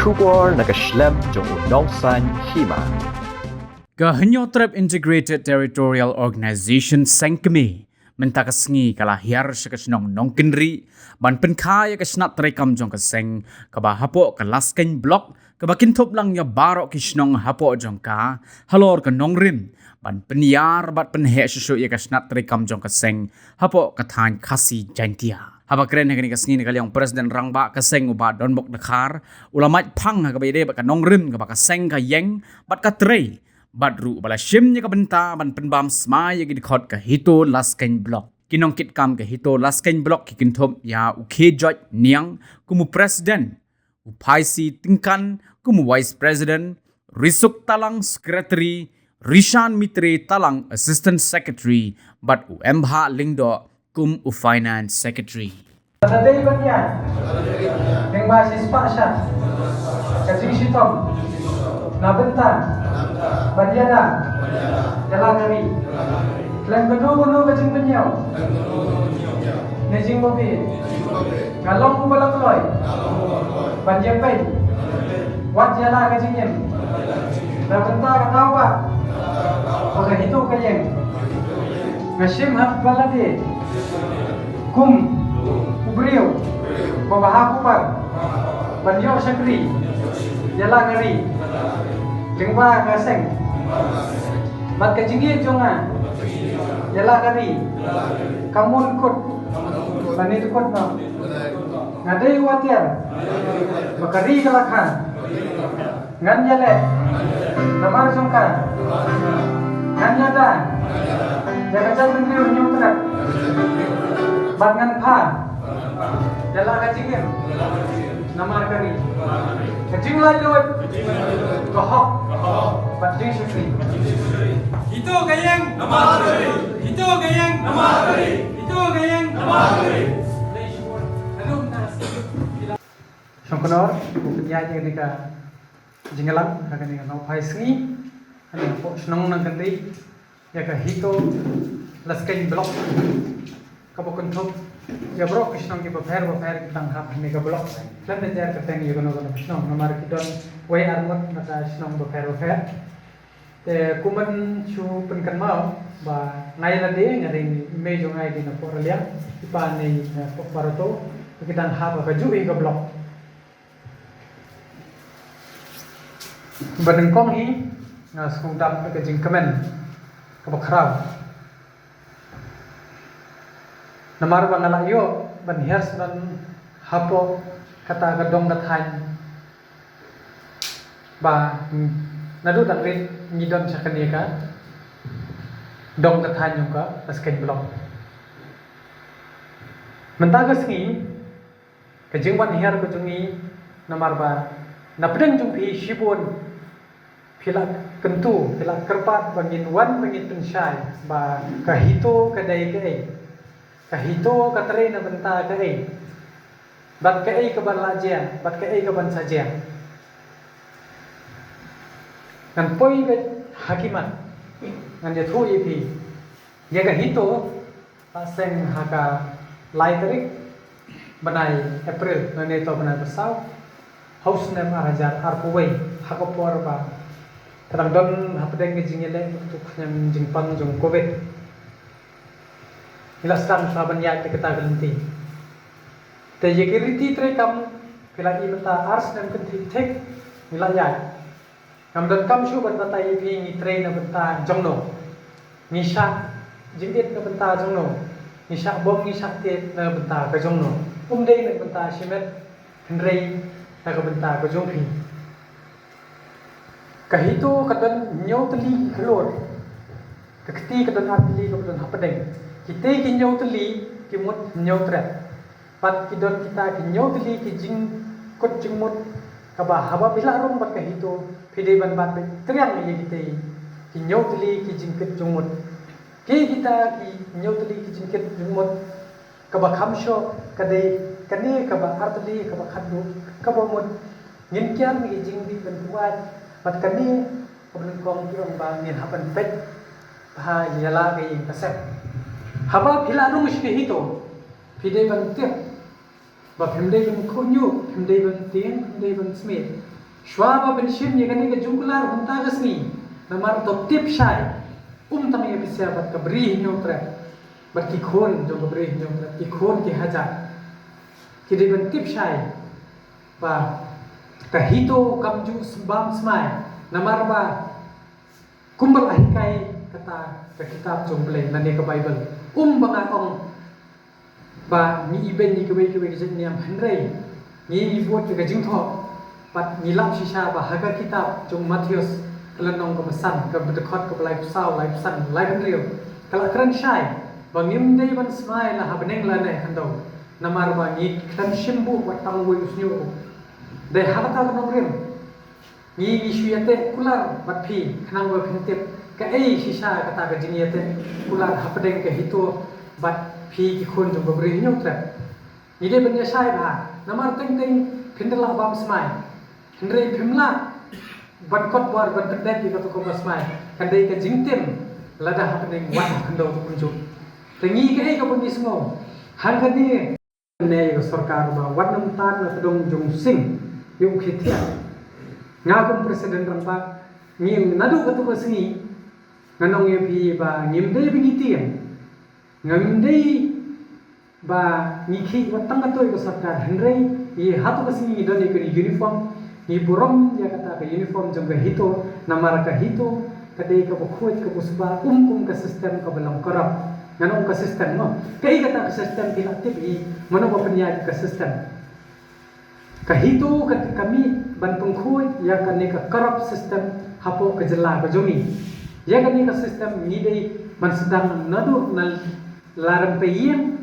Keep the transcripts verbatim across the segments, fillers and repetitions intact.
Khubor na ka shlem jong u Nongsaiñ Hima. Ka Hynñiewtrep Integrated Territorial Organization Seng Kmie mynta ka sngi ka la hiar sha ka shnong Nongkynrih ban pynkha ïa ka shnat treikam jong ka seng kaba hapoh ka Laskeiñ Block kaba kynthup lang ïa baroh ki shnong hapoh jong ka halor ka nongrim ban pynïar bad pynheh shuh shuh ïa ka shnat treikam jong ka seng hapoh ka thaiñ Khasi Jaintia. Haba kren ha kane ka sngi na ka liang u President Rangbah ka seng u Bah Donbok Dkhar u la mait phang ha kaba ïadei bad ka nongrim kaba ka seng ka ïeng bad ka trei bad ruh ba la shim ïa ka bynta ban pynbam smai ïa ki dkhot ka HITO Laskeiñ Block. Ki nongkitkam ka HITO Laskeiñ Block ki kynthup ïa u K George Niang kum u President, u Phaisi Tyngkan kum u Vice President, Risuk Talang Secretary, Rishan Mitre Talang Assistant Secretary bad u Embha Lyngdoh kum u Finance Secretary. Sa dei ban ïa, lyngba shispah sha ka jingshitom na bynta ban ïada ïa la ka ri. Khlem kano kano ka jingpynïaw ne jingbabe, nga long uba la kloi ban ïapeit wat ïa la ka jingim na bynta ka daw ba ka HITO ka ïeng. Nga shim ha ba lade kum u briew ba bha kubar ban ïoh shakri ïa la ka ri lyngba ka seng. Bad ka jingïeit jong nga ïa la ka ri ka mon kut lane dkut noh. Nga dei u atiar ba ka ri ka la kha. Ngan ïaleh namar jong ka. Ngan ïada ïa ka jaitbynriew Hynñiewtrep bad ngan pha ïa la ka jingim namar ka ri. Ka jinglaitluid, ka hok bad jingshakri. HITO ka ïeng namar ka ri. HITO ka ïeng namar ka ri. HITO ka ïeng namar ka ri. Shongknor u pynïaid ïa kane ka jingïalang ha kane ka nohphai sngi ha kane ka shnong Nongkynrih ïa ka HITO Laskeiñ Block kaba kynthup ïa baroh ki shnong kiba pher ba pher ki dang hap ha kane ka block. Khlem da jer kyrteng ïa kano kano ka shnong namar ki don wei ar ngut na ka shnong ba pher ba pher. Te kumne shu pynkynmaw ba nga ïa lade nga dei i mei jong nga i dei na Port Raliang, i pa i dei na Port Barato, ki dang hap ha kajuh hi ka block. Ba nyngkong hi nga sngewdap da ka jingkmen kaba khraw. Namar ba nga la ïoh ban hiar snem hapoh kata ka dong ka thaiñ ba, mm, naduh dang rit ngi don sha kane ka dong ka thaiñ jong ka Laskeiñ Block. Mynta ka sngi ka jingwan hiar ka jong ngi namar ba na pdeng jong phi shibun phi la kyntu, phi la kyrpad ba ngin wan ba ngin pynshai ba ka HITO ka dei kaei, ka HITO ka trei na bynta kaei, bad kaei kaban la jia bad kaei kaban sa jia. Ngan poi beit ha ki mat, ngan ïathuh ïa phi. Ïa ka HITO la seng ha ka lai tarik bnai April, lane to bnai ba saw ha u snem ar hajar arphew wei, ha ka por ba ka dang don hapdeng ka jingïaleh bad ka jingpang jong Covid. Ngi la sdang sa ban ïaid da kata ka lynti. Te ïa ki riti treikam phi la i mynta ar snem kynthih thik ngi la ïaid. Ngam donkam shuh ban batai ïa phi ngi trei na bynta jongno, ngi shah jingit na bynta jongno, ngi shah bom ngi shah tied na bynta ka jongno. Um dei na bynta shimet, hynrei na ka bynta ka jong phi. Ka HITO ka don hynñiew tylli ki khlur. Ka kti ka don ar tylli kaba don hapdeng. Kitei ki hynñiew tylli ki mut Hynñiewtrep. Bad ki don kita ki hynñiew tylli ki jingkut jingmut kaba haba phi la rung bad ka HITO phi dei ban bat beit triang ïa kitei ki hynñiew tylli ki jingkit jingmut. Ki kita ki hynñiew tylli ki jingkit jingmut kaba kham shoh ka dei kane kaba ar tylli kaba khatduh kaba mut ngin kiar ïa ki jingdih ban pynwad bad kane kaba nyngkong ki ong ba ngin hap ban peit bha ïa la ka ïing ka sem. Haba phi la rung sha ka HITO phi dei ban tip ba phim dei ban khynñiuh, phim dei ban tieng, phim dei ban smiej. Shuwa ba phin shim ïa kane ka jingkular mynta ka sngi, namar to tip shai, um tang ïa phi sha bad ka Bri Hynñiewtrep, bad ki khun jong ka Bri Hynñiewtrep, ki khun ki hajar, ki dei ban tip shai ba ka HITO kam ju sembam smai, namar ba kumba la hikai kata ka kitab jong U Blei lane ka Baibl. Um ba nga ong ba ngi ibeiñ ïa kiwei kiwei ki jait niam, hynrei ngi, ngi bud ïa ka jingthoh. Bad ngi lap shisha ba ha ka kitab jong u Mathaios, ka lynnong kaba san, ka dkhot kaba laiphew saw, laiphew san, laiphew hynriew, ka la kren shai ba ngim dei ban smai la ha bneng lane ha khyndew, namar ba ngi khlem shim buh wat tang uwei u shñiuh. Dei ha kata ka nongrim ngi, ngi shu ïateh kular bad phi khnang ba phin tip kaei shisha kata ka jingïateh kular hapdeng ka HITO bad phi ki khun jong ka Bri Hynñiewtrep. Ngi dei ban ïashai bha, namar teng teng phin da lah bam smai, hynrei phim lah ban kot bor ban pyndep ïa kato kaba smai. Kan dei ka jingtim lada hapdeng wat ha khyndew kumjuh. Te ngi kaei kaba ngi sngew hang kane, ne ïa ka sorkar ba wat nym tan na tdong jong sing ïa u khie thiah. Nga kum president rangbah, ngi naduh kato ka sngi ngan ong ïa phi ba ngim dei ba ngi tieng, ngim dei ba ngi khih wat tang kato ïa ka sorkar, hynrei ngi hato ka sngi ngi don ïa ka uniform. Ngi burom ïa kata ka uniform jong ka HITO, namar ka HITO ka dei kaba khuid kaba sbah, um kum ka system kaba long corrupt. Ngan ong ka system mo, kaei kata ka system phi la tip hi, mano ba pynïaid ka system. Ka HITO ka, ka mih ban pynkhuid ïa kane ka corrupt system hapoh ka jylla ka jong ngi. Ïa kane ka system ngi dei ban sdang naduh na la rympei ïing,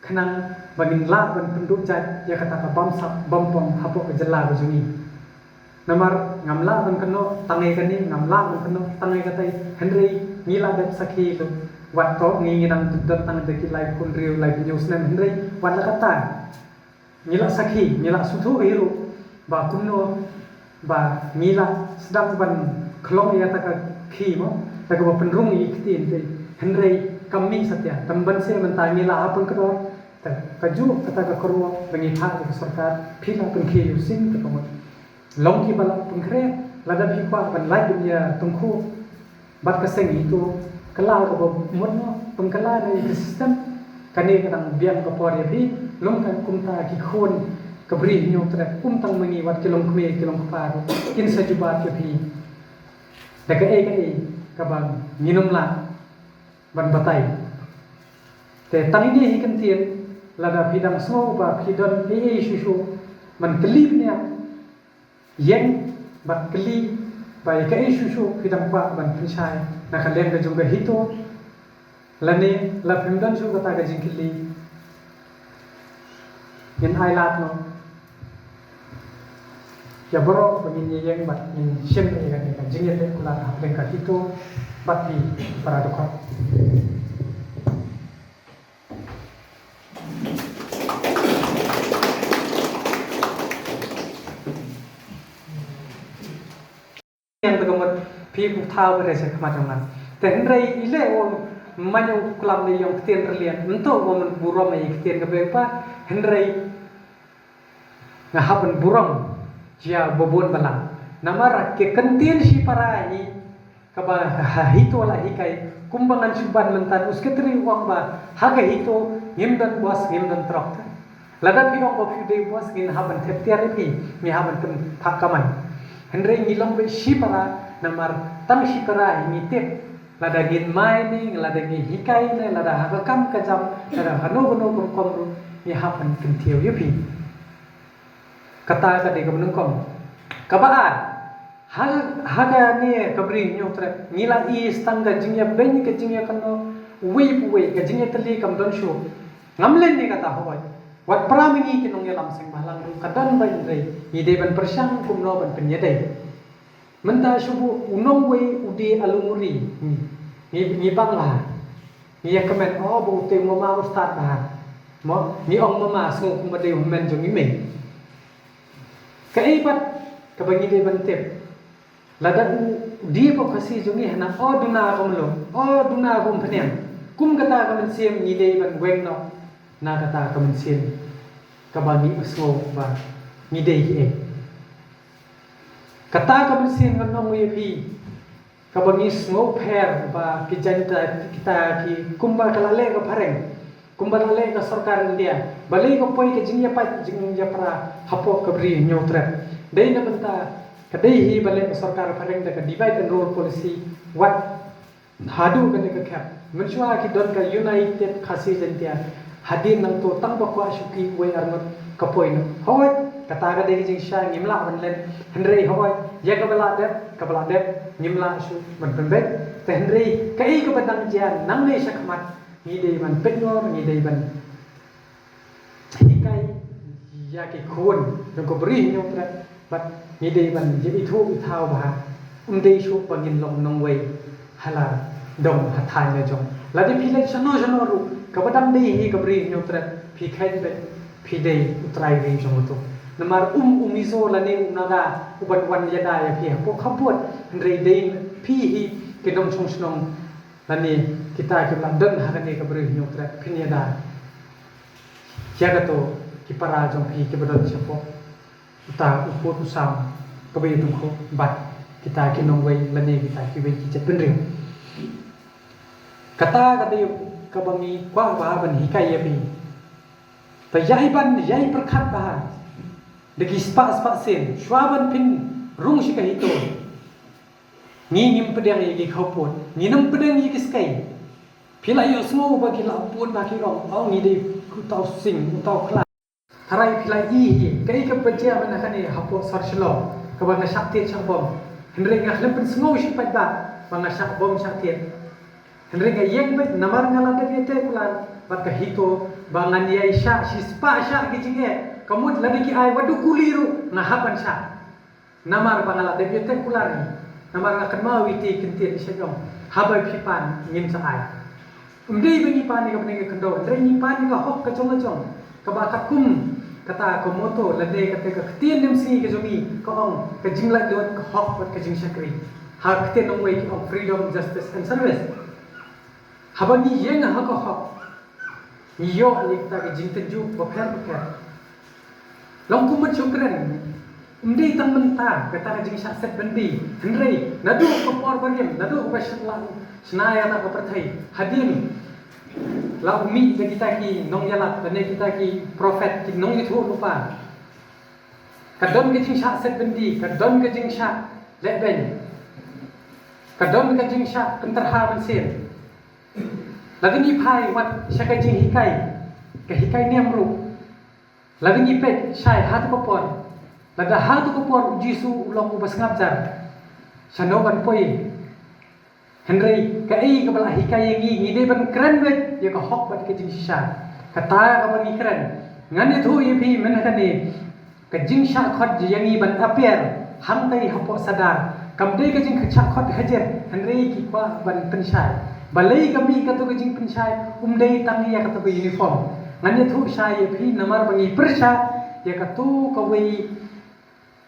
khnang ba ngin lah ban pynduh jait ïa kata ka bamsap bampong hapoh ka jylla ka jong ngi. Namar ngam lah ban kynnoh tang ïa kane, ngam lah ban kynnoh tang ïa katai, hynrei ngi la dep sakhi lut. Wat toh ngi, ngi dang don tang da ki laiphew hynriew, laiphew hynñiew snem, hynrei wat la katta ngi la sakhi, ngi la sngewthuh hi ruh ba kumno ba ngi la sdang ban khlong ïa kata ka khih mo, da kaba pynrung ïa ki ktien te, hynrei kam mih satia. Te mynta seh mynta ngi la hap ban kdor, te kajuh kata ka kyrwoh ba ngi phah ïa ka sorkar, phi la pynkhih ïa u sing te ka mut long kiba la pynkhreh. Lada phi kwah ban lait ban ïa tyngkhuh bad ka seng HITO, kylla kaba mut noh, pynkylla na ïa ka system. Kane ka dang biang ka por ïa phi, long ka kumta ki khun ka Bri Hynñiewtrep, kum tang ma ngi, wat ki longkmie ki longkpa ruh kin sa jubab ïa phi da kaei kaei kaba ngin ym lah ban batai. Te tang ine hi kyntien, lada phi dang sngew ba phi don ei ei shuh shuh ban kylli bniah, ïeng bad kylli ba ïa kaei shuh shuh phi dang kwah ban pynshai na ka liang ka jong ka HITO, lane la phim don shuh kata ka jingkylli, ngin ailad noh ïa baroh ba ngin ïeng bad ngin shim ïa kane ka jingïateh kular hapdeng ka HITO bad phi para dkhot. Ïa kata ka mut phi pu thaw ba re sha khmat jong nga. Te hynrei i leh u mañ u klam ne ïong ktien rliang, nto u man burom ïa ktien ka bek ba, hynrei nga hap ban burom ïa ba bun balang. Namar ki kyntien shipara hi kaba ha HITO la hikai, kumba ngan shu ban mynta, u secretary u ong ba ha ka HITO ngim don bos, ngim don trok. Lada phi ong ba phi dei bos, ngin hap ban thep tiar ïa phi, ngi hap ban pynphah kamai. Hynrei ngi long beit shipara, namar tang shipara hi ngi tip. Lada ngin mai ne, lada ngi hikai ne, lada ha ka kam ka jam, lada hano hano rukom ruh, ngi hap ban kyntiew ïa phi. Kata ka dei kaba nyngkong. Kaba ar, ha, ha kane ka Bri Hynñiewtrep ngi la i tang ka jingïabeiñ, ka jingïakynnoh, uwei pa uwei, ka jingïatylli kam don shuh. Ngam len ïa kata, hooid. Wat para ma ngi ki nongïalam seng bhalang ruh ka don bha, hynrei ngi dei ban pyrshang kumno ban pynïadei. Mynta shu buh u nongwei u die a lungri, ngi, ngi, ngi bang bha. Ngi ïa kmen, o, ba u te u mama u stad bha. Mo, ngi ong mama, sngew kumba dei u hynmen jong ngi mei. Kaei pat kaba ngi dei ban tip? Lada u die bad u Khasi jong ngi hana, o duna ka mluh, o duna ka umphniang. Kum kata ka mynsiem ngi dei ban weng noh na kata ka mynsiem kaba ngi sngew ba ngi dei kiei. Kata ka mynsiem ngan ong ïa phi, kaba ngi sngewpher ba ki Jaiñtia kita ki kumba ka la leh ka phareng, kumba la leh ka sorkar India, balei ka poi ka jingïapait jingïapra hapoh ka Bri Hynñiewtrep. Dei na bynta ka dei hi ba leh ka sorkar phareng da ka divide and rule policy, wat haduh kane ka khep. Mynshuwa ki don ka United Khasi Jaiñtia, hadien nangto tang ba kwah shuki uwei arngut ka poi noh. Hooid, kata ka dei ka jingshisha, ngim lah ban len. Hynrei hooid, ïa kaba lah dep, kaba lah dep, ngim lah shuh ban pynbeit. Te hynrei kaei kaba dang jia nangne shakhmat, ngi dei ban pynngor, ngi dei ban hikai ïa ki khun jong ka Bri Hynñiewtrep, bad ngi dei ban ïa ithuh ithaw bha, ym dei shuh ba ngin long nongwei ha la dong ha thaiñ la jong. Lada phi leit shano shano ruh, kaba dang dei hi ka Bri Hynñiewtrep, phi kheiñ beit phi dei u trai ri jong uto. Namar um u Mizo lane u Naga uban wan ïada ïa phi hapoh khappud, hynrei dei phi hi ki nongshong shnong lane kita kiba la don ha kane ka Bri Hynñiewtrep phin ïada ïa kato ki para jong phi kiba don shapoh uta u pud u sam kaba ïatyngkhuh bad kita ki nongwei lane kita kiwei ki jaitbynriew. Kata ka dei kaba ngi kwah bha ban hikai ïa phi. Te ïai ban ïai pyrkhat bha da ki spah spah sien shuwa ban pynrung sha ka HITO. Ngi ngim pdiang ïa ki khawpud, ngim pdiang ïa ki skei. Phi la ïohsngew ba ki la bun ba ki ong, oh, ngi dei uta u sing, uta u khla. Tharai phi la i hi kaei kaba jia mynta kane hapoh sor Shillong, kaba nga shah thied shah bom. Hynrei nga khlem pynsngew shi paidbah ba nga shah bom shah thied. Hynrei nga ïeng beit namar nga la dep ïateh kular bad ka HITO ba ngan ïai shah shispah shah ki jingeh, ka mut lada ki ai wat u kuli ruh nga hap ban shah. Namar ba nga la dep ïateh kular hi. Namar nga kynmaw ïa ki ktien ki shah ong, haba phi pan ngin sa ai. Ym dei ba ngi pan ïa ka bneng ka khyndew, hynrei ngi pan ïa ka hok ka jong la jong. Kaba katkum kata ka motto lane kata ka ktien niamsngi ka jong ngi ka ong, ka jinglaitluid, ka hok bad ka jingshakri. Ha ka ktien nongwei ki ong freedom, justice and service. Haba ngi ïeng ha ka hok, ngi ïoh ïa kata ka jingtynjuh bapher bapher. Long kum ban shu kren, ym dei tang mynta kata ka jingshah set byndi, hynrei naduh ka por barim, naduh ba shna, shna ïa kata ka pyrthei, hadien la u mih da kita ki nongïalap lane kita ki prophet, ki nongïathuhlypa. Ka don ka jingshah set byndi, ka don ka jingshah lehbeiñ, ka don ka jingshah pyntyrha mynsiem. Lada ngi phai wat sha ka jinghikai, ka hikai niam ruh, lada ngi peit shai ha tu ka por, lada ha tu ka por u Jisu u long uba sngap jar, shano ban poi? Hynrei kaei kaba la hikai ïa ngi, ngi dei ban kren beit ïa ka hok bad ka jingshisha. Kata kaba ngi kren, ngan ïathuh ïa phi mynta kane, ka jingshah khot ïa ngi ban appear hangtai hapoh sadar kam dei ka jingshah khot hajar, hynrei ki kwah ban pynshai. Balei ka mih kato ka jingpynshai? Ym dei tang ïa kato ka uniform. Ngan ïathuh shai ïa phi namar ba ngi pyrshah ïa kato kawei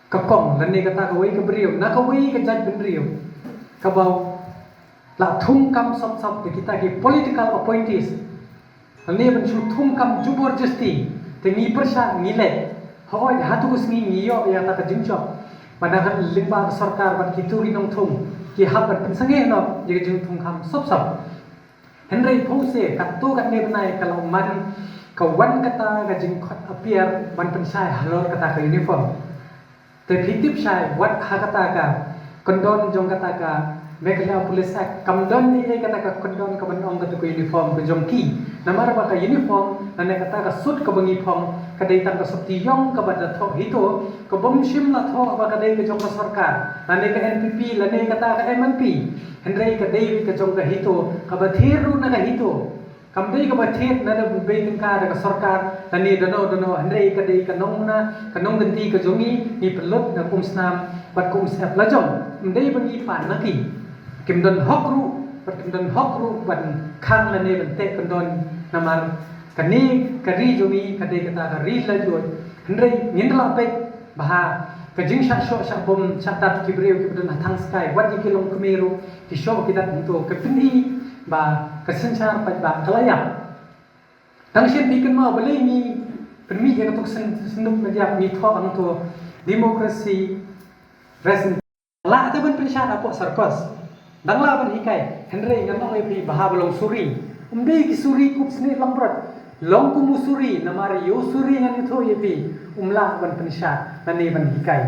ka kong lane kata kawei ka briew na kawei ka jaitbynriew kaba la thung kam sop sop da kita ki political appointees. Lane ban shu thung kam jubor jasti, te ngi pyrshah ngi leh. Hooid, ha tu ka sngi ngi ïoh ïa kata ka jingjop. Ba na ka lyngba ka sorkar bad kito ki nongthung ki hap ban pynsangeh noh ïa ka jingthung kam sop sop. Hynrei phew se katto katne bnai ka la man ka wan kata ka jingkhot appear ban pynshai halor kata ka uniform. Te phi tip shai wat ha kata ka kyndon jong kata ka Meghalaya Police Act kam don ei ei kata ka kyndon ka ban ong kata ka uniform ka jong ki. Namar ba ka uniform lane kata ka suit kaba ngi phong ka dei tang ka suit ïong kaba da thoh HITO, ka bym shym la thoh ba ka dei ka jong ka sorkar lane ka N P P lane kata ka M N P. Hynrei ka dei ka jong ka HITO kaba thied ruh na ka HITO. Kam dei kaba thied na da bei tyngka da ka sorkar lane dano dano, hynrei ka dei ka nongna ka nongkynti ka jong ngi, ngi pynlut na ka umsnam bad ka umsyep la jong. Ym dei ba ngi pan na ki. Kim don hok ruh bad kim don hok ruh ban khang lane ban teh kyndon namar kane ka ri jong ngi ka dei kata ka ri laitluid. Hynrei ngin da lah peit ba ha ka jingshah shoh shah bom shah dat ki briew kiba don ha Thangskai wat ïa ki longkmie ruh ki shoh ki dat hangto, ka pyni ba ka synshar paidbah ka la ïap. Tang shen phi kynmaw balei ngi pynmih ïa kato ka syn-, synduk na diap, ngi thoh hangto democracy, Rest in lah te ban pynshad hapoh circus. Dang lah ban hikai, hynrei ngan ong ïa phi ba haba long suri, um dei ki suri kup snieh langbrot. Long kum u suri, namar ïa u suri ngan ïathuh ïa phi, um lah ban pynshad lane ban hikai.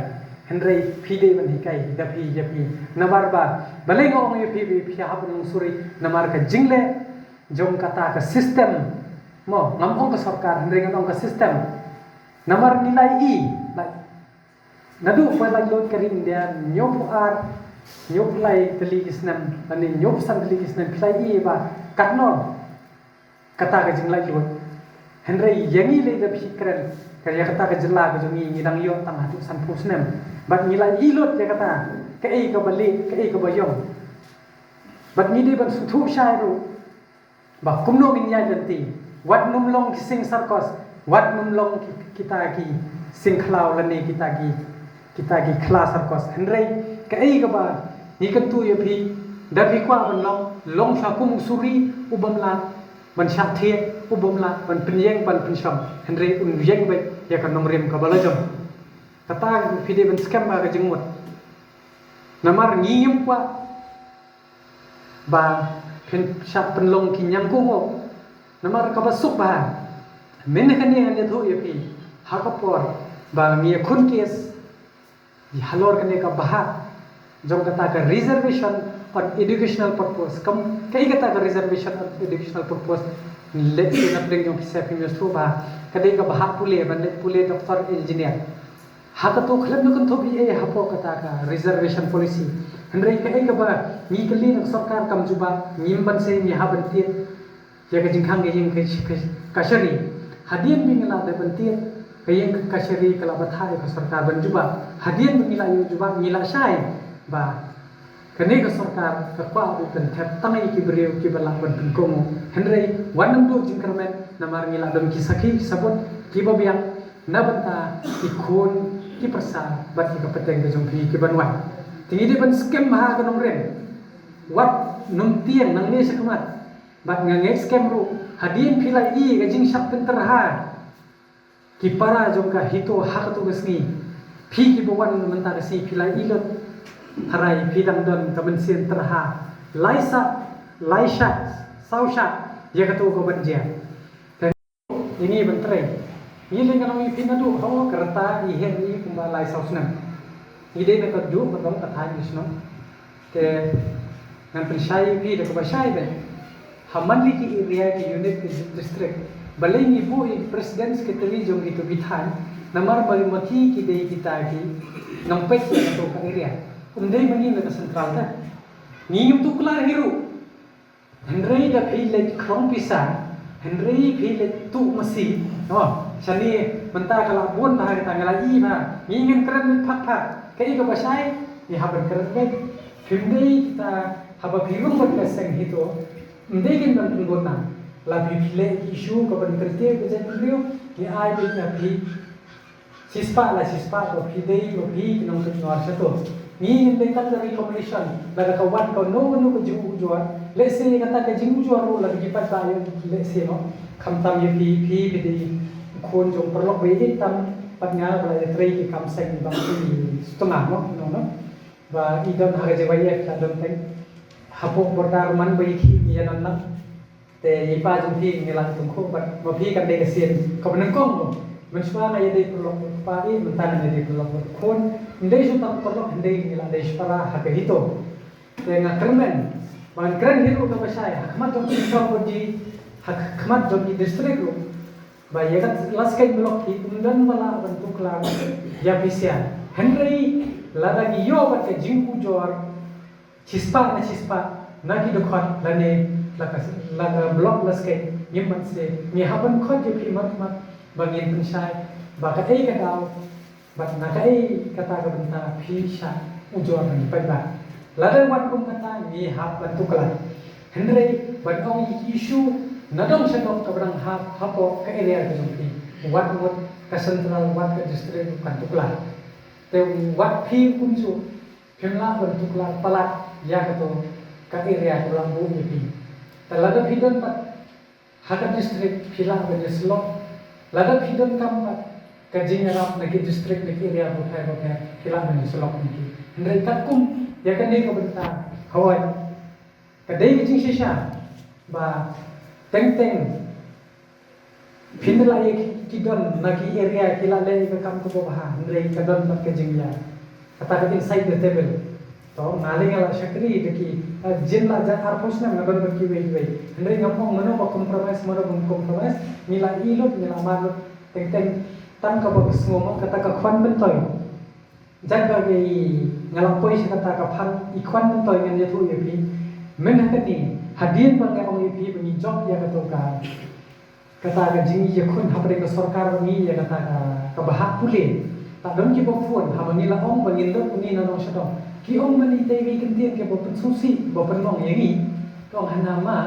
Hynrei phi dei ban hikai da phi ïa phi. Namar ba balei nga ong ïa phi ba phi hap ban long suri, namar ka jingleh jong kata ka system. Mo, ngam ong ka sorkar, hynrei ngan ong ka system. Namar ngi la ïohi, la Naduh ba la lut ka ri India, hynñiewphew ar, hynñiewphew lai tylli ki snem, lane hynñiewphew san tylli ki snem, phi la ïohi ba katno kata ka jinglaitluid. Hynrei ïa ngi lei da phi kren, ka ïa kata ka jylla ka jong ngi ngi dang ïoh tang haduh sanphew snem. Bad ngi la ïohi lut ïa kata, kaei kaba leh, kaei kaba ïong. Bad ngi dei ban sngewthuh shai ruh. Ba kumno ngin ïaid lynti. Wat nym long ki sing circus, wat nym long ki, kita ki sing khlaw lane kita ki, kita ki khla circus. Hynrei kaei kaba ngi kyntu ïa phi, da phi kwah ban long, long sha kum u suri u bym lah ban shah thied, u bym lah ban pynïeng ban pynshong. Hynrei un ïeng beit ïa ka nongrim kaba la jong. Kata phi dei ban skhem ha ka jingmut. Namar ngi ngim kwah ba phin shah pynlong ki ñiangkong. Namar kaba suk ba mynne kane ngan ïathuh ïa phi, ha ka por ba ngi ïakhun case halor kane ka bhah jong kata ka reservation on educational purpose. Kam kaei kata ka reservation on educational purpose? Lehse na pdeng jong phi sa phi ïathuh ba ka dei ka bhah pule, ban leit pule doctor, engineer. Ha kato khlem da kynthup ei ei hapoh kata ka reservation policy. Hynrei kaei kaba ngi kylli na ka sorkar kam jubab, ngim banse ngi hap ban tied ïa ka jingkhang ka ïing ka, ka, kashari. Hadien ba ngi la dep ban tied, ka ïing ka kashari ka la bthah ïa ka sorkar ban jubab. Hadien ba ngi la ïoh jubab ngi la shai ba kane ka sorkar ka kwah ban pynthep tang ïa ki briew kiba lah ban pynkomo. Hynrei wat nym duh jingkyrmen namar ngi la don ki sakhi ki sabut kiba biang na bynta ki khun ki pyrsa bad ki ka pateng ka jong phi kiban wan. Te ngi dei ban skhem ha ka nongrim. Wat nym tieng nangne shakhmat. Bad nga ngeit skhem ruh hadien phi la ïohi ka jingshah pynterha ki para jong ka HITO ha kato ka sngi. Phi kiba wan mynta ka sngi phi la ïohi lut. Hynrei phi dang don ka mynsiem terha. Lai sah, lai shah, saw shah ïa kato kaban jia. Te ïa ngi ban trei. Ngi leh ngan ong ïa phi naduh haoid ka rta ngi heh ngi kumba lai saw snem. Ngi dei na ka duh ka dong ka thaiñ ka shnong. Te ngan pynshai ïa phi da kaba shai beit. Ha man la ki area, ki unit, ki district, balei ngi buh ïa ki president secretary jong kito ki thaiñ? Namar ba ma ki ki dei kita ki nongpeit ïa kato ka area. Um dei ma ngi na ka central te. Ngi ngim tuklar hi ruh. Hynrei da phi leit khlong pisa, hynrei phi leit tuh masi. Oh, shane mynta ka la bun bha kata, nga la ïohi bha. Ngi ngin kren beit phak phak. Kaei kaba shai ngi hap ban kren beit. Phim dei kita, haba phi rung bad ka seng HITO, ym dei kin ban pynbun na. La phi phi leh ki issue kaban kyrtieh ka jaitbynriew, ngi ai beit ïa phi shispah la shispah ba phi dei ma phi ki nongpynïaid shato. Ngi ngin dei tang da recommendation, lada ka wan kano kano ka jingujor, lehse kata ka jingujor ruh la ki paidbah ïoh lehse, noh. Khamtam ïa phi, phi phi dei khun jong paralok ba ïeit tam, bad nga ba la ïatrei ki kam seng ba ki stunga, noh, noh, noh. Ba i don ha ka J Y F, la don teng hapoh border, man ba i khih ngi ïa don lang. Te i pa jong phi ngi la tyngkhuh bad ma phi kan dei ka sien kaba nyngkong mo. Mynshuwa nga ïadei paralok bad kpa, i mynta nga ïadei paralok bad khun. Ym dei shuh tang paralok, hynrei ngi la dei shipara ha ka HITO. Te nga kyrmen ba ngan kren hi ruh kaba shai ha khmat jong ki shnong bad ki, ha khmat jong ki district ruh, ba ïa ka la skei block hi, ym don ba lah ban tuklar ïa phi sha. Hynrei lada ngi ïoh bad ka jingujor shispah na shispah na ki dkhot lane la ka, la ka block la skei, ngim banse, ngi hap ban khot ïa phi markhmat ba ngin pynshai ba kaei ka daw bad na kaei kata ka bynta phi shah ujor na ki paidbah. Lada wat kum kata ngi hap ban tuklar. Hynrei ban ong ïa ki issue na dong sha dong kaba dang hap hapoh ka area ka jong phi, wat mut ka central wat ka district kan tuklar. Te wat phi kumjuh phim lah ban tuklar palat ïa kato ka area kaba la buh ïa phi. Te lada phi don pat ha ka district phi lah ban ïasyllok. Lada phi don kam pat ka jingïarap na ki district, na ki area bapher bapher, ki lah ban ïasyllok na ki. Hynrei katkum ïa kane ka bynta, hooid, ka dei ka jingshisha ba teng teng phin da lah ïa ki, ki don na ki area ki lah leh ïa ka kam kaba bha, hynrei ka don pat ka jingïa, kata ka inside the table. To nga lei nga la shakri da ki, eh, jin la jat arphew snem nga don bad kiwei kiwei. Hynrei ngam ong mano ba compromise, mano bym compromise. Ngi la ïeh lut, ngi la mad lut. Teng teng tang kaba ka sngew mo kata ka khwan myntoi. Jait ba ngi, nga la poi sha kata ka phang i khwan myntoi, ngan ïathuh ïa phi. Mynta kane, hadien ba nga ong ïa phi ba ngi jop ïa kato ka Kata ka jingïakhun hapdeng ka sorkar ba ngi ïa kata ka, kaba hap pule. Ta don kiba phone, haba ngi la ong ba ngin don une na Nongshadong. Ki ong mane ita iwei i kyntien kaba pynsngewsih, ba pynlong ïa ngi. Ka ong hana ma,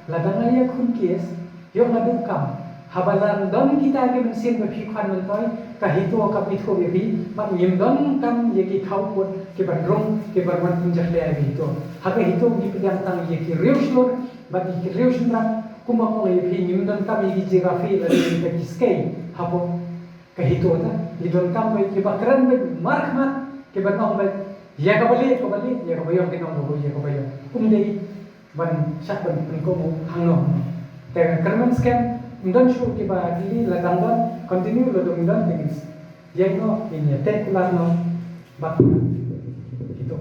lada nga ïakhun case, ïoh nga duh kam. Haba la don kita ki mynsiem ba phi khwan myntoi, ka HITO kam ithuh ïa phi, bad ngim don kam ïa ki khawkut, ki ban rung, ki ban wan pynjakhlia ïa phi HITO. Ha ka HITO ngi pdiang tang ïa ki riew shlur, bad ïa ki riew shynrang, kumba ong ïa phi, ngim donkam ïa ki jingïarap lane ïa ki skei hapoh ka HITO ta. Ngi donkam beit kiba kren beit markhmat, kiba ong beit ïa kaba lieh kaba lieh, ïa kaba ïong kin ong kaba ïa kaba ïong. Um dei ban shah ban pynkomo hangno. Te kyrmen skhem, ym don shuh kiba dili, la dang don, continue, la dang don, te ngin ïeng noh, ngin ïateh kular noh bad HITO.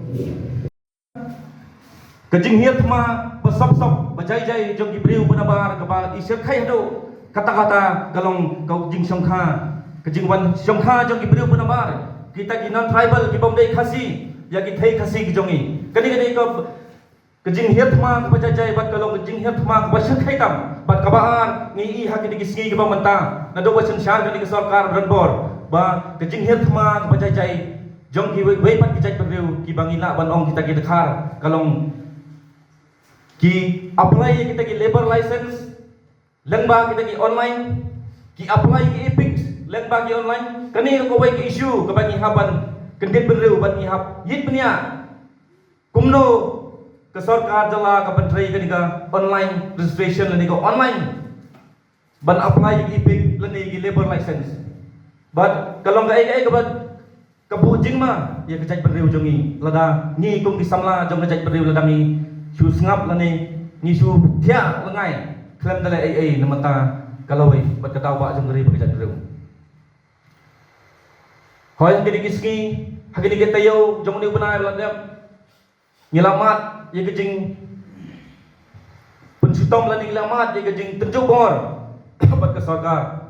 Ka jinghiar thma ba sop sop, ba jai jai jong ki briew ba nabar kaba i shyrkhei haduh katta katta ka long ka jingshongkha, ka jingwan shongkha jong ki briew ba nabar, kita ki non tribal ki bym dei Khasi, ïa ki thei Khasi ki jong ngi. Kane kane ka, ka jinghiar thma kaba jai jai bad ka long ka jinghiar thma kaba shyrkhei tam, bad kaba ar ngi i ha kine ki sngi kiba mynta, naduh ba synshar kane ka sorkar ba don bor, ba ka jinghiar thma kaba jai jai jong kiwei wei pat ki jaitbynriew kiba ngi lah ban ong kita ki dkhar ka long ki apply ïa kita ki labour license lyngba kita ki online, ki apply ki EPIC lyngba ki online. Kane ka kawei ka issue kaba ngi hap ban kyndit bynriew, ban ngi hap ïit bniah kumno ka sorkar jylla ka pyntrei kane ka online registration lane ka online ban apply ïa ki EPIC lane ïa ki labour license. Bad ka long kaei kaei kaba, ka buh jingma ïa ka jaitbynriew jong ngi, lada ngi kum ki samla jong ka jaitbynriew, lada ngi shu sngap lane ngi shu thiah lyngngai khlem da leh ei ei na bynta ka lawei bad ka daw bah jong ka ri bad ka jaitbynriew. Hooid, ha kine ki sngi, ha kine ki taïew jong une u bnai ba la dep, ngi la mad ïa ka jingpynshitom lane ngi la mad ïa ka jingtynjuh bor bad ka sorkar.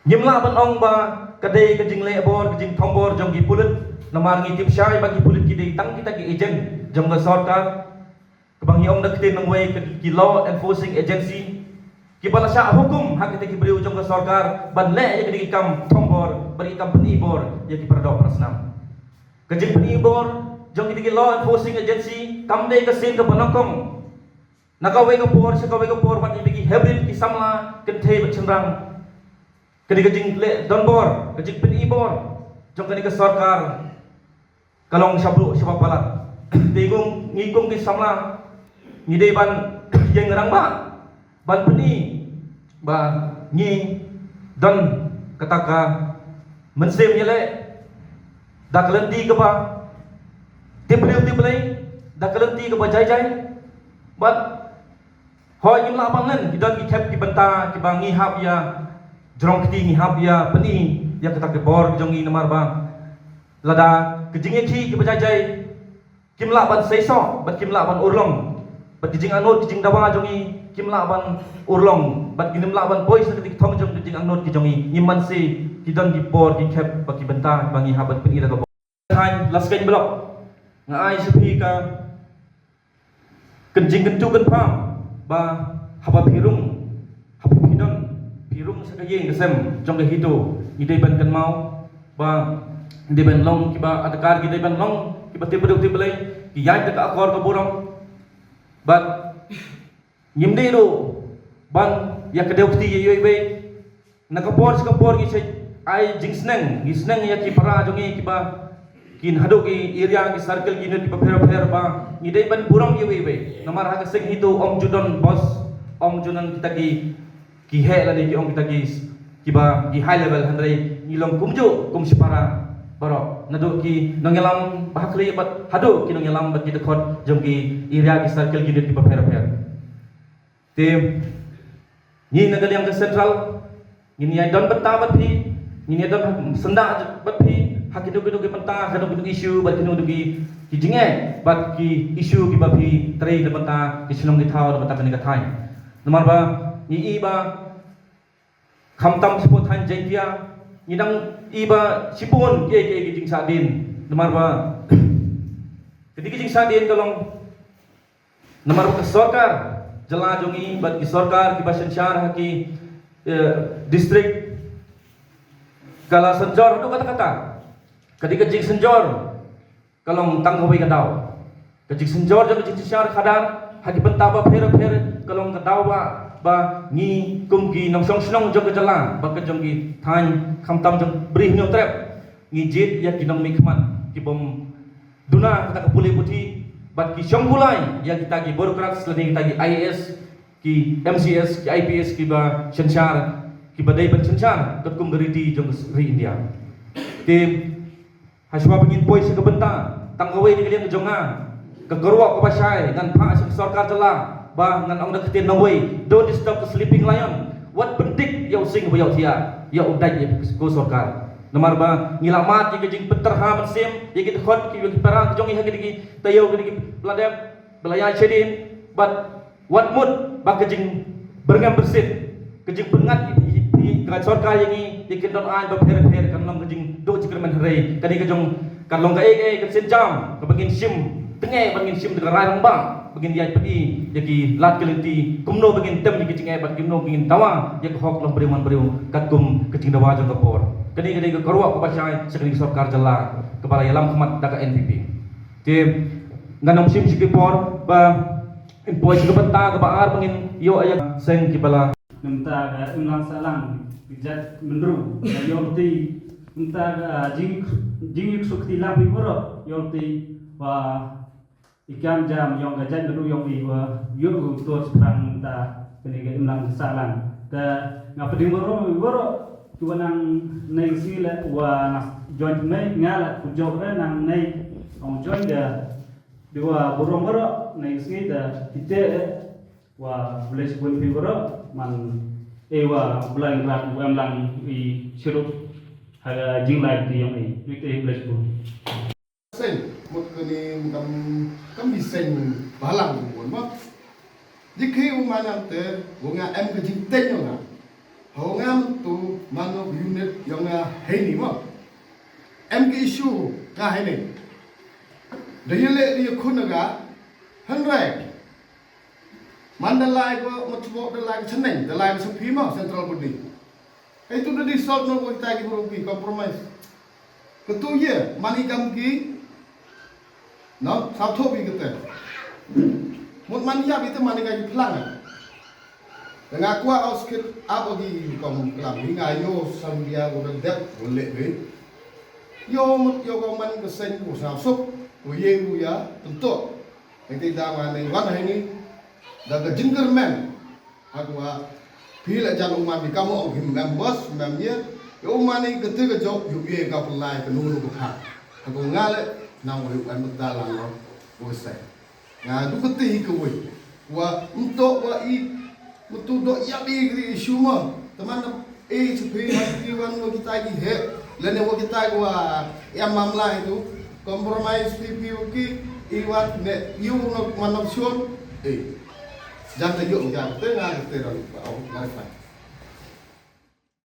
Ngim lah ban ong ba ka dei ka jingleh bor, ka jingthombor jong ki pulit, namar ngi tip shai ba ki pulit ki dei tang kita ki agent jong ka sorkar. Kaba ngi ong da ka ktien nongwei, ki law enforcing agency, kiba la shah hukum ha kita ki briew jong ka sorkar ban leh ïa kine ki kam thombor, ban ïa ki kam pyni bor ïa ki para doh para snam. Ka jingpyni bor jong kine ki law enforcing agency kam dei ka sien kaba nyngkong. Na kawei ka por sha kawei ka por, bad ïa ki hybrid, ki samla kynthei bad shynrang. Kane ka jingleh donbor, ka jingpyni bor jong kane ka sorkar ka long sha briew sha palat. Te ngi kum ki samla ngi dei ban ïeng rangbah ban pyni ba ngi don kata ka mynsiem ïaleh da ka lynti kaba tip briew tip Blei, da ka lynti kaba jai jai. Bad hooid, ngim lah ban len, ki don ki khep ki bynta kiba ngi hap ïa jrong kti, ngi hap ïa pyni ïa kata ka bor jong ngi, namar ba lada ka jingïakhih kiba jai jai kim lah ban seisoh bad kim lah ban urlong, bad ki jingangnud ki jingdawa jong ngi kim lah ban urlong, bad kim lah ban poi sha ki thong jong ki jingangnud ki jong ngi. Ngim banse, ki don ki bor ki khep bad ki bynta ba ngi hap ban pyni da ka bor. Thaiñ Laskeiñ Block, nga ai sha phi ka ka jingkyntu kynpham ba haba phi rung, haba phi don, phi rung sha ka ïing ka sem jong ka HITO, ngi dei ban kynmaw ba ngi dei ban long kiba adkar, ngi dei ban long kiba tip briew tip Blei, ki ïaid da ka akor ka burom. Bad ngim dei ruh ban ïa kdew kti ïa iwei iwei. Na ka por sha ka por ngi sa ai jingsneng, ngi sneng ïa ki para jong ngi kiba kin haduh ki area, ki circle, ki unit kiba pher pher, ba ngi dei ban burom ïa iwei iwei. Namar ha ka seng HITO ym ju don boss, ym ju don kita ki, ki heh lane ki ong kita ki kiba ki high level, hynrei ngi long kumjuh kum shipara baroh, naduh ki nongïalam ba ha khlieh bad haduh ki nongïalam bad ki dkhot jong ki area, ki circle, ki unit kiba pher pher. Te ngi na ka liang ka central ngin ïa don bynta bad phi, ngin ïa don syndah bad phi ha kino kino ki bynta, ha kino kino issue bad kino kino ki, ki jingeh bad ki issue kiba phi trei na bynta ki shnong ki thaw, na bynta kane ka thaiñ. Namar ba ngi i ba khamtam shapoh thaiñ Jaiñtia ngi dang i ba shibun kiei kiei ki jingsahdien. Namar ba kane ka jingsahdien ka long namar ba ka sorkar jylla jong ngi bad ki sorkar kiba synshar ha ki, eh, district ka la synjor haduh katta katta. Kane ka jingsynjor ka long tang kawei ka daw. Ka jingsynjor jong ka jingsynshar khadar ha ki bynta ba pher pher ka long ka daw ba, ba ngi kum ki nongshong shnong jong ka jylla bad ka jong ki thaiñ, khamtam jong Bri Hynñiewtrep, ngi jied ïa ki nongmihkhmat kibym duna kata ka pule puthi bad ki shong kulai ïa kita ki bureaucrats lane kita ki I A S, ki M C S, ki I P S kiba synshar, kiba dei ban synshar katkum ka riti jong ka ri India. Te hashwa ba ngin poi sha ka bynta, tang kawei na ka liang jong nga, ka kyrwoh kaba shai ngan phah sha ka sorkar jylla ba ngan ong da ka ktien nongwei: don't disturb the sleeping lion. Wat pyndik ïa u sing ba ïohthiah, ïa u dait ïa ka sorkar. Namar ba ngi la mad ïa ka jingpynterha mynsiem ïa ki dkhot, ki, ki para jong ngi ha kine ki taïew, kine ki ba la dep, ba la ïaid shadien, bad wat mut ba ka jingbyrngem byrsit, ka jingpyrngat ïa ki, ïa ka sorkar ïa ngi, ïa ki don aiñ ba pher pher kan long ka jingduh jingkyrmen hynrei kane ka jong kan long kaei kaei ka sienjam kaba ngin shim tyngai, ba ngin shim da ka rai rangbah, ba ngin ïaid pyni ïa ki lad ki lynti kumno ba ngin tem ïa ki jingeh bad kumno ba ngin dawa ïa ka hok long briew man briew katkum ka jingdawa jong ka por. Kane ka dei ka kyrwoh kaba shai sha kane ka sorkar jylla kaba la ïalam khmat da ka N P P. Te ngan ym shim shi ki por ba in poi sha ka bynta kaba ar ba ngin ïoh ïa seng kiba la. Nangta ka imlang sahlang ka jait Mynru ka ïoh ti. Nangta ka jing, jingïasuk ti lang pi baroh ïoh ti ba i kam jam ïong ka jait Mynru ïong i ba ïoh u tur sprang nangta kane ka imlang sahlang. Te nga pdeng baroh baroh ki wa nang nei si le wa na join me nga la ku jok re nang nei ong join da. Dei wa burom baroh na ïing sngi da kite, eh, wa bless bun phi baroh man, eh, wa Blai Ngrat u em lang i chirup ha ka jinglai ti ïong i. Dei te bless bun. Seng mut kani kam kam di seng balang bun ma. Dikhi u manam te u nga em ka jingteng u nga. Hau ngam tu mano unit ïong nga heini mo. Em ki issue ka heini. Da yele da yakhun ga hynrei. Man da lai ko mo tubo da lai ka cheneng da lai ka sapi mo central body. Ai tu da di solve no ko kita ki bro ki compromise. Katu ye mani kam ki. No, sa tho bi kete. Mut man ya bi te mani ka ki plang. Nga kwah os kit ap agi kom klam hi nga ïoh san bia ko dep ko le be. Ïoh mut ïoh ko man ka seng ko sa suk ko ye ko ya tentu. Ngi te da ma ne wan ha ngi da ka jingkyrmen. Ha ko wa phi la jan u man ni ka mo ong him mem bos mem ye. Ïoh u man ni ka te ka jok ïoh ye ka pynlai ka nuru ka pha. Ha ko nga le nang u ïoh kan mut da lang lo ko ka seng. Nga du kati hi kawei. Wa mto wa i mtu do ya bi kri issue ma. Teman na e sepi hati wan wa kita ki he. Lene wa kita wa ya mamla itu. Compromise pi pi ki i wan ne yu no manam shon. Eh. Janta yu ya te nga te ran ba au clarify.